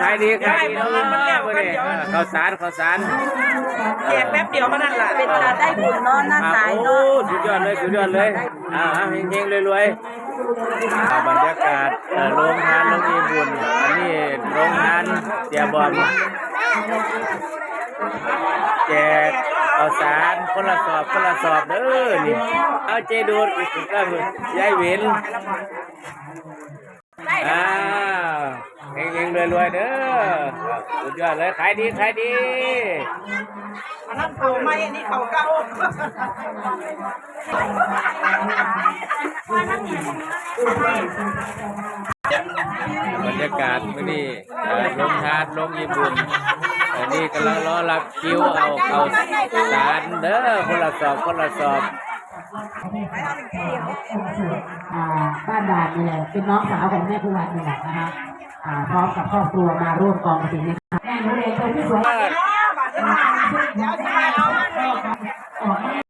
ຂາຍດີ ຂາຍດີເນາະ ມື້ນີ້ ເຂົ້າສານ ເຂົ້າສານ ແຈກແປັບດຽວເທົ່ານັ້ນລະ ເປັນຕາໄດ້ບຸນເນາະ ນ້າຕາຍເນາະ ໂອ້ ສຸດຍອດເລີຍ ສຸດຍອດເລີຍ ອ່າ ເຮັງໆ ລວຍໆ ອ່າ ບັນຍາກາດ ເອີ ໂຮງທານ ໂຮງອີ່ບຸນ ອັນນີ້ໂຮງທານເສຍບອມ ແຈກເຂົ້າສານຄົນລະສອບ ຄົນລະສອບເດີນີ້ ເອົາເຈດູດ ຍາຍເວັນ ອ້າວ ເຮັງໆ ລວຍໆ ເດີ ສຸດຍອດເລີຍ ຂາຍດີ ຂາຍດີ ອັນນັ້ນເຂົ້າໃໝ່ ອັນນີ້ເຂົ້າເກົ່າ ບັນຍາກາດມື້ນີ້ ເອີ ໂຮງທານ ໂຮງອີ່ບຸນ ອັນນີ້ກຳລັງລໍຮັບຄິວເອົາເຂົ້າສານເດີ ຄົນລະສອບ ຄົນລະສອບ ອ່າ ບ້ານດານນີ້ແຫຼະ ເປັນນ້ອງສາວຂອງແມ່ພູວັນນີ້ແຫຼະນະຄະ ອ່າ ພ້ອມກັບຄອບຄົວມາຮ່ວມກອງກະຖິນນີ້ ແມ່ໜູເດນ ເພິ່ນຄືສວຍ